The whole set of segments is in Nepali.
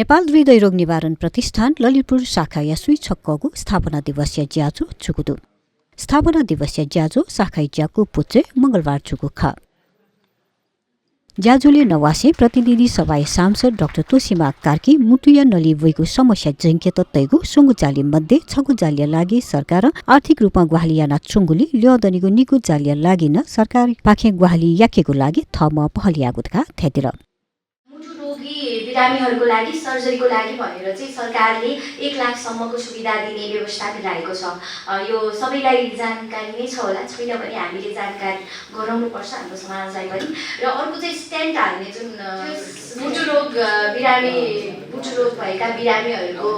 नेपाल हृदयरोग निवारण प्रतिष्ठान ललितपुर शाखा यासुई छक्कगु स्थापना दिवसीय ज्याजो चुकुदु स्थापना दिवसीय ज्याजो शाखा ज्याकु पुचे मंगलबार चुकु ख ज्याजुले नवासे प्रतिनिधि सभा सांसद डाक्टर तोसीमा कार्की मुटुया नली वैगु समस्या जंके तत्तैगु सुंगु जाली मध्ये छगु जालिया लागि सरकार आर्थिक रूपमा ग्वालियाना चुंगुली ल्योदनीगु निगु जालिया लागि न सरकार पाखे ग्वाली याकेगु लागि थम पहलियागुतका थेतिर बिरामीहरूको लागि सर्जरीको लागि भनेर चाहिँ सरकारले 1 लाख सम्मको सुविधा दिने व्यवस्था मिलाएको छ। यो सबैलाई जानकारी नै छ होला, छैन भने हामीले जानकारी गराउनुपर्छ हाम्रो समाजलाई पनि। र अर्को चाहिँ स्टेन्ट हाल्ने जुन मुटु रोग भएका बिरामीहरूको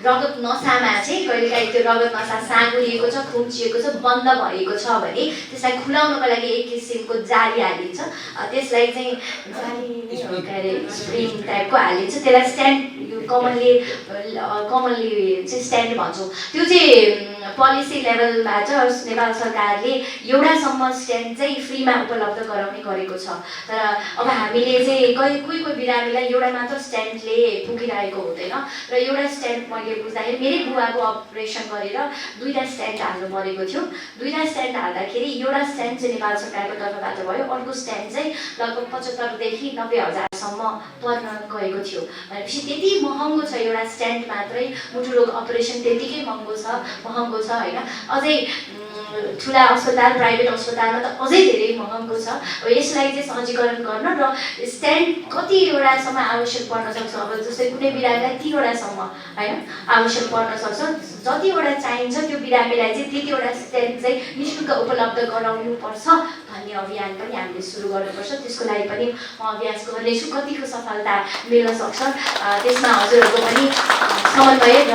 रगत नसामा चाहिँ कहिलेकाहीँ त्यो रगत नसा साँगुरिएको छ, खुम्चिएको छ, बन्द भएको छ भने त्यसलाई खुलाउनको लागि एक किसिमको जाली हालिन्छ। त्यसलाई चाहिँ जाली स्प्रिङ टाइपको हालिन्छ। त्यसलाई स्ट्यान्ड कमनली चाहिँ स्ट्यान्ड भन्छौँ। त्यो चाहिँ पोलिसी लेभलबाट नेपाल सरकारले एउटासम्म स्ट्यान्ड चाहिँ फ्रीमा उपलब्ध गराउने गरेको छ। तर अब हामीले चाहिँ कोही बिरामीलाई एउटा मात्र स्ट्यान्डले पुगिरहेको हुँदैन र एउटा स्ट्यान्ड मैले बुझ्दाखेरि मेरै बुवाको अपरेसन गरेर 2टा स्ट्यान्ड हाल्नु परेको थियो। 2टा स्ट्यान्ड हाल्दाखेरि एउटा स्ट्यान्ड चाहिँ नेपाल सरकारको तर्फबाट भयो, अर्को स्ट्यान्ड चाहिँ लगभग 75 देखि 90 हजारसम्म पर्न गएको थियो। भनेपछि त्यति महँगो छ एउटा स्ट्यान्ड मात्रै। मुटु रोग अपरेसन त्यतिकै महँगो छ हैन। अझै ठुला अस्पताल प्राइभेट अस्पतालमा त अझै धेरै महँगो छ। अब यसलाई चाहिँ सहजीकरण गर्न र स्ट्यान्ड कतिवटासम्म आवश्यक पर्न सक्छ। अब जस्तै कुनै बिरामीलाई 3 वटासम्म हैन आवश्यक पर्न सक्छ। जतिवटा चाहिन्छ त्यो बिरामीलाई चाहिँ त्यतिवटा स्ट्यान्ड चाहिँ निःशुल्क उपलब्ध गराउनुपर्छ भन्ने अभियान पनि हामीले सुरु गर्नुपर्छ। त्यसको लागि पनि म अभ्यास गर्नेछु। कतिको सफलता मिल्न सक्छ त्यसमा हजुरहरूको पनि समन्वय र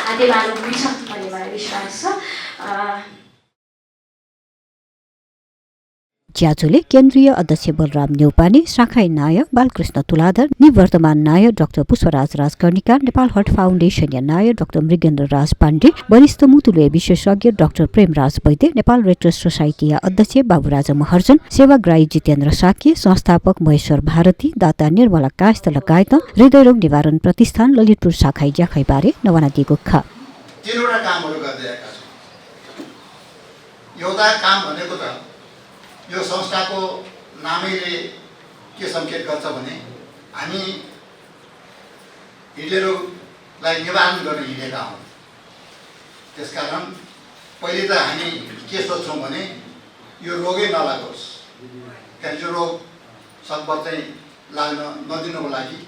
हातेमालो हुन्छ भन्ने मलाई विश्वास छ। ज्याजुले केन्द्रीय अध्यक्ष बलराम न्यौपाने, शाखाई नायक बालकृष्ण तुलाधर, निवर्तमान नायक doctor Pushparaj Rajkarnika, Nepal heart foundation नायक डाक्टर मृगेन्द्र राज पाण्डे, वरिष्ठ मुतुलय विशेषज्ञ doctor Premraj Vaidya, Nepal red cross society अध्यक्ष बाबुराज महर्जन, सेवाग्राही जितेन्द्र साक्य, संस्थापक महेश्वर भारती, दाता निर्मला कायस्थ लगायत हृदयरोग निवारण प्रतिष्ठान ललितपुर शाखाई ज्याखाईबारे नवाना दिएको ख। तीनवटा कामहरू गरिरहेका छौँ। एउटा काम भनेको त यो संस्थाको नामैले के सङ्केत गर्छ भने हामी हृदयरोगलाई निवारण गर्न हिँडेका हौँ। त्यसकारण पहिले त हामी के सोच्छौँ भने यो रोगै नलागोस्, किनकि यो रोग सकभर चाहिँ लाग्न नदिनुको लागि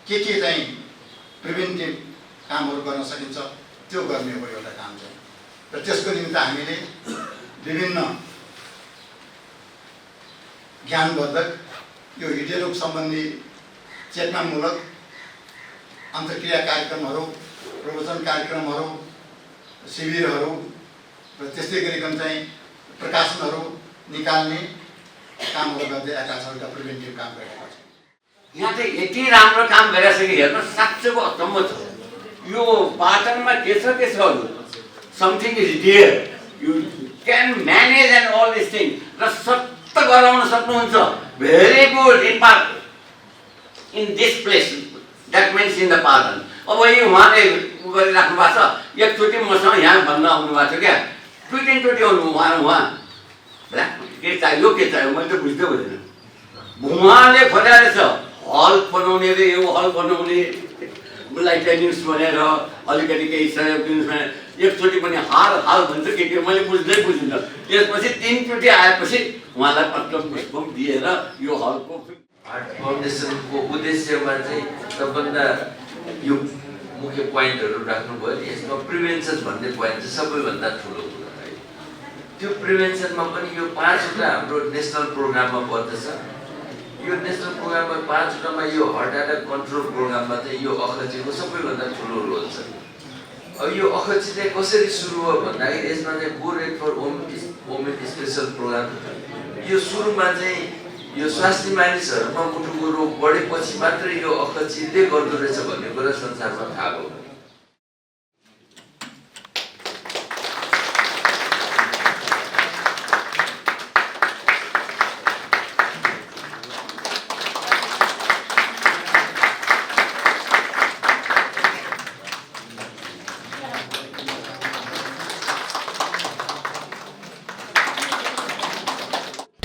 के चाहिँ प्रिभेन्टिभ कामहरू गर्न सकिन्छ त्यो गर्ने हो एउटा काम चाहिँ। र त्यसको निमित्त हामीले विभिन्न ज्ञानवर्धक यो हृदयरोग सम्बन्धी चेतनामूलक अन्तर्क्रिया कार्यक्रमहरू, प्रवचन कार्यक्रमहरू, शिविरहरू र त्यस्तै गरिकन चाहिँ प्रकाशनहरू निकाल्ने कामहरू गर्दै आएका छौँ। एउटा प्रिभेन्टिभ काम गरेका छौँ। यहाँ चाहिँ यति राम्रो काम गरिसके हेर्नु साँच्चैको अचम्म छ। यो पाटनमा के छ something is dear, you can manage and all this thing र सत्य गराउन सक्नुहुन्छ। Very good in this place, that means in the Patan. अब यो उहाँले गरिराख्नु भएको छ। एकचोटि मसँग यहाँ भन्न आउनुभएको थियो क्या, 2-3 आउनु उहाँ के चाहियो मैले त बुझ्दै बुझ्दैन। उहाँले खोलेर छ हल बनाउने रे, यो हल बनाउने लाइक न्युज भनेर अलिकति केही सहयोग दिनुहोस् भने एकचोटि पनि हाल भन्छ के मैले बुझ्दै बुझिनँ। त्यसपछि 3चोटि आएपछि उहाँलाई पत्र पुष्पम दिएर यो हलको हार्ट फाउन्डेसनको उद्देश्यमा चाहिँ सबभन्दा यो मुख्य पोइन्टहरू राख्नुभयो। यसमा प्रिभेन्सन भन्ने पोइन्ट चाहिँ सबैभन्दा ठुलो कुरा है। त्यो प्रिभेन्सनमा पनि यो 5वटा हाम्रो नेसनल प्रोग्राममा पर्दछ। यो नेसनल प्रोग्राममा 5वटामा यो हार्ट एट्याक कन्ट्रोल प्रोग्राममा चाहिँ यो अखचिको सबैभन्दा ठुलो रोल छ। अब यो अखची चाहिँ कसरी सुरु हो भन्दाखेरि यसमा चाहिँ go red for women special program. यो सुरुमा चाहिँ यो स्वास्थ्य मानिसहरूमा मुटुको रोग बढेपछि मात्रै यो अखचिले गर्दो रहेछ भन्ने कुरा संसारमा थाहा भयो।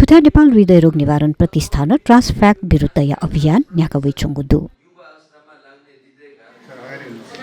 जुथा नेपाल हृदयरोग निवारण प्रतिष्ठान ट्रान्सफ्याक्ट विरुद्ध या अभियान न्याकवै चुङ्गुदु युवा अवस्थामा लाग्ने हृदयघात